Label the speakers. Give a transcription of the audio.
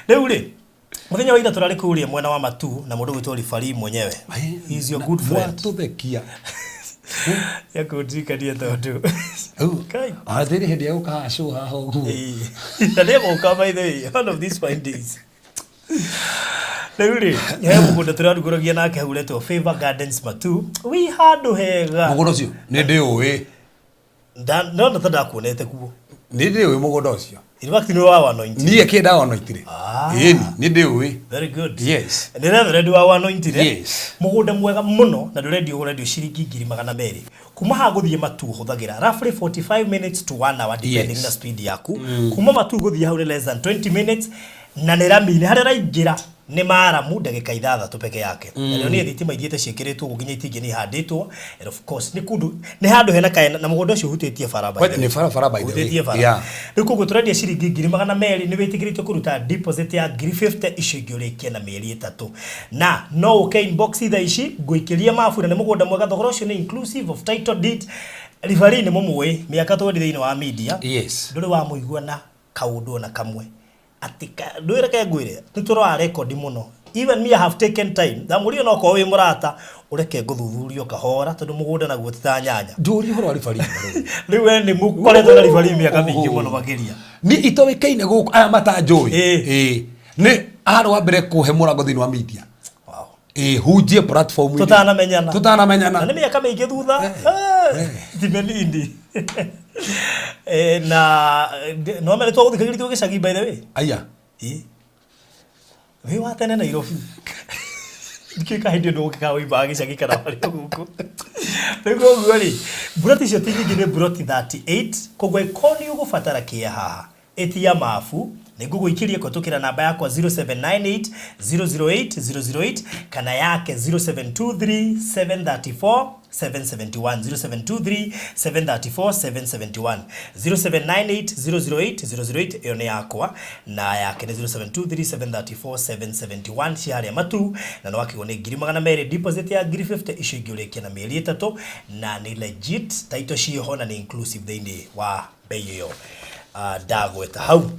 Speaker 1: Rĩu rĩ, mũthenya wa ira tũrarĩ kũrĩa mwena wa Matu na mũndũ gwĩtwo Ribari mwenyewe. He is your good friend.
Speaker 2: Mwatũthekia.
Speaker 1: Yakũndirikania tondũ. Kai.
Speaker 2: Athĩrĩ hĩndĩ ya gũka haha show haha ũguo.
Speaker 1: Ĩĩ. Na nĩegũka, by the way, one of these fine days. Rĩu rĩ, he mũgũnda tũrarugũragia nake hau ũretwo Favor Gardens Matu. Wĩ handũ hega.
Speaker 2: Mũgũnda ũcio nĩ ndĩũĩ.
Speaker 1: Ndona ta ndakuonete kuo.
Speaker 2: Nĩ ndĩũĩ mũgũnda ũcio.
Speaker 1: In fact, nĩ wa anointire.
Speaker 2: Niĩ kĩ ndaonoitire.
Speaker 1: Ah.
Speaker 2: Ĩni, nĩ ndĩũĩ.
Speaker 1: Very good.
Speaker 2: Yes.
Speaker 1: Nĩ reverend wa anointire.
Speaker 2: Yes.
Speaker 1: Mũgũnda mwega mũno na ndũrendio, ũrendio ciringi 200,000. Kuma haha gũthiĩ Matu ũhũthagĩra roughly 45 minutes to 1 hour, depending na speed yaku. Kuma Matu gũthiĩ hau nĩ less than 20 minutes na nĩ rami-inĩ harĩa ũraingĩra nĩ maramu ndagĩka 6 peke yake. Na rĩo nĩ thitima ithiĩte ciĩkĩrĩtwo ũguo, nginya itingĩ nĩ ihandĩtwo, and of course nĩ kũndũ, nĩ handũ hena kaena na mũgũnda ũcio ũhutĩtie bara, by the way.
Speaker 2: Nĩ barabara, by the way.
Speaker 1: Ũhutĩtie bara. Rĩu koguo tũrendia ciringi 200,000. Nĩ wĩtĩkĩrĩtio kũruta deposit ya 50,000, icio ingĩ ũrĩkie na mĩeri 3. Na no ũke inbox thaa ici ngũikĩrie mabu, na nĩ mũgũnda mwega. Thogora ũcio nĩ inclusive of title deed. Ribari nĩ mũmũĩ mĩaka 20 thĩinĩ wa media. Ndũrĩ wamũigua na kaũndũ ona kamwe atĩ ndwĩre ke ngwĩre nĩ tũroya rekondi mũno. Even me, I have taken time. Ndamũrio, no korwo wĩ mũrata ũreke ngũthuthurio kahora, tondũ mũgũnda naguo ti ta nyanya.
Speaker 2: Ndũrie ũhoro wa ribari.
Speaker 1: Rĩu we nĩ mũkoretwo na ribari mĩaka mĩingĩ mũno makĩria.
Speaker 2: Nĩ itoĩkaine gũkũ aya matanjũĩ.
Speaker 1: Ĩĩ.
Speaker 2: Ĩĩ. Nĩ arĩ wa mbere kũhe mũrango thĩinĩ wa media. Ĩĩ, hunjie platform.
Speaker 1: Tũtanamenyana.
Speaker 2: Tũtanamenyana.
Speaker 1: Na nĩ mĩaka mĩingĩ thutha.
Speaker 2: Eh.
Speaker 1: Ti mĩnini. Na no mene twagũthikagĩrithio gĩcagi, by the way.
Speaker 2: Aya.
Speaker 1: Ĩ. Wĩ wa tene Nairobi. Ndikĩũĩ ka hĩndĩ ĩyo ndũgũkĩka wĩimbaga gĩcagi kana warĩ o gũkũ. Rĩu koguo rĩ, mburoti icio ti nyingĩ, nĩ mburoti 38. Koguo angĩkorwo nĩ ũgũbatara kĩa haha, ĩtia mabu, nĩ ngũgũikĩria kũhetũkĩra namba yakwa 0798 008 008 kana yake 0723 734 771, 0723 734 771. 0798 008 008 ĩyo nĩ yakwa, na yake nĩ 0723 734 771. Ci harĩa Matu na nĩ wakĩgwo nĩ 200,000, deposit ya 50,000, icio ingĩ ũrĩkia na mĩeri 3, na nĩ legit title ciĩho na nĩ inclusive thĩinĩ wa bei ĩyo. Ah, ndagweta hau.